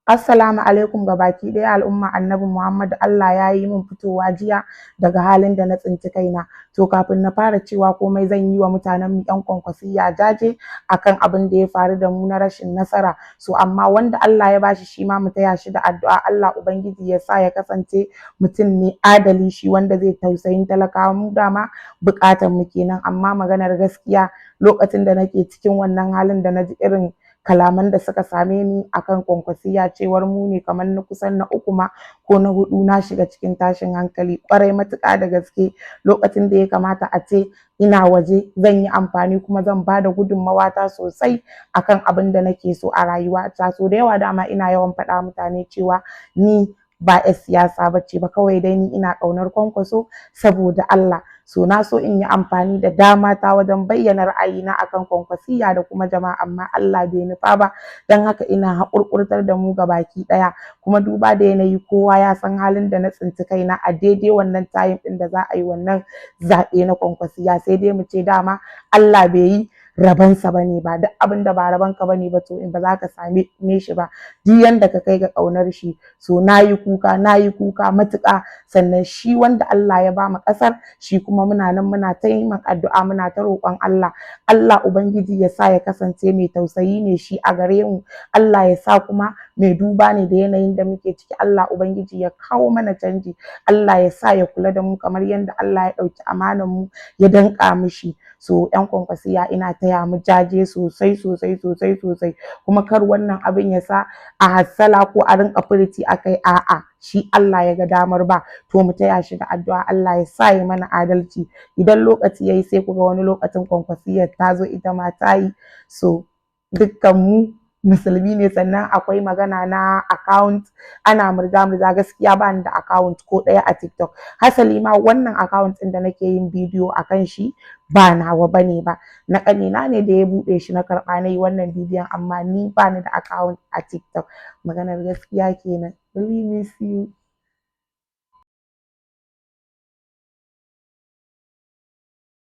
Assalamu alaikum gabaki ɗaya al'umma Annabi Muhammad. Allah ya yi min fitowa jiya daga halin da na tsinci kaina. To kafin na fara cewa komai, zan yi wa mutanen mu ƴan Kwankwasiyya jaje akan abin da ya faru da mu na rashin nasara. So amma wanda Allah ya bashi, shi ma mu taya shi da addu'a, Allah Ubangiji ya sa ya kasance mutum ne adali, shi wanda zai tausayin talakawa. Mu dama buƙatar mu kenan. Amma maganar gaskiya, lokacin da nake cikin wannan halin da na ji irin kalaman da suka same ni akan Kwankwasiyya, cewar mu ne kamar na kusan na uku ma ko na hudu, na shiga cikin tashin hankali kwarai matuƙa da gaske. Lokacin da ya kamata a ce ina waje, zan yi amfani kuma zan ba da gudunmawa ta sosai akan abin da nake so a rayuwa ta. So da yawa dama ina yawan faɗa mutane cewa ni ba 'yar siyasa ba ce ba, kawai dai ni ina ƙaunar Kwankwaso saboda Allah. So na so in yi amfani da dama ta wajen bayyana ra'ayina akan Kwankwasiyya da kuma jama'a, amma Allah bai nufa ba. Don haka ina haƙurƙurtar da mu gabaki ɗaya, kuma duba da yanayi, kowa ya san halin da na tsinci kaina a daidai wannan time ɗin da za a yi wannan zaɓe na Kwankwasiyya. Sai dai mu ce dama Allah bai yi rabansa ba ne ba. Duk abin da ba rabanka ba ne ba, to in ba za ka same shi ba duk yanda ka kai ga ƙaunar shi. So na yi kuka, na yi kuka matuƙa. Sannan shi wanda Allah ya ba mu ƙasar, shi kuma muna nan muna ta yi addu'a, muna ta roƙon Allah, Allah Ubangiji ya sa ya kasance mai tausayi ne shi a gare mu. Allah ya sa kuma mai duba ne da yanayin da muke ciki. Allah Ubangiji ya kawo mana canji. Allah ya sa ya kula da mu kamar yadda Allah ya ɗauki amanar mu ya danƙa mishi. So ƴan Kwankwasiyya, ina taya mu jaje sosai sosai sosai sosai. Kuma kar wannan abin ya sa a hassala ko a rinka furuci akai. A'a, shi Allah ya ga damar ba, to mu taya shi da addu'a, Allah ya sa ya mana adalci. Idan lokaci yayi, sai ku ga wani lokacin Kwankwasiyyar ta zo ita ma ta yi. So dukkan mu musulmi ne. Sannan akwai magana na account, ana murza murza. Gaskiya ba ni da account ko ɗaya a TikTok. Hasali ma wannan account ɗin da nake yin bidiyo akan shi ba nawa bane ba, na ƙanina ne da ya buɗe shi, na karɓa na yi wannan bidiyon, amma ni ba ni da account a TikTok. Maganar gaskiya kenan. Really miss you.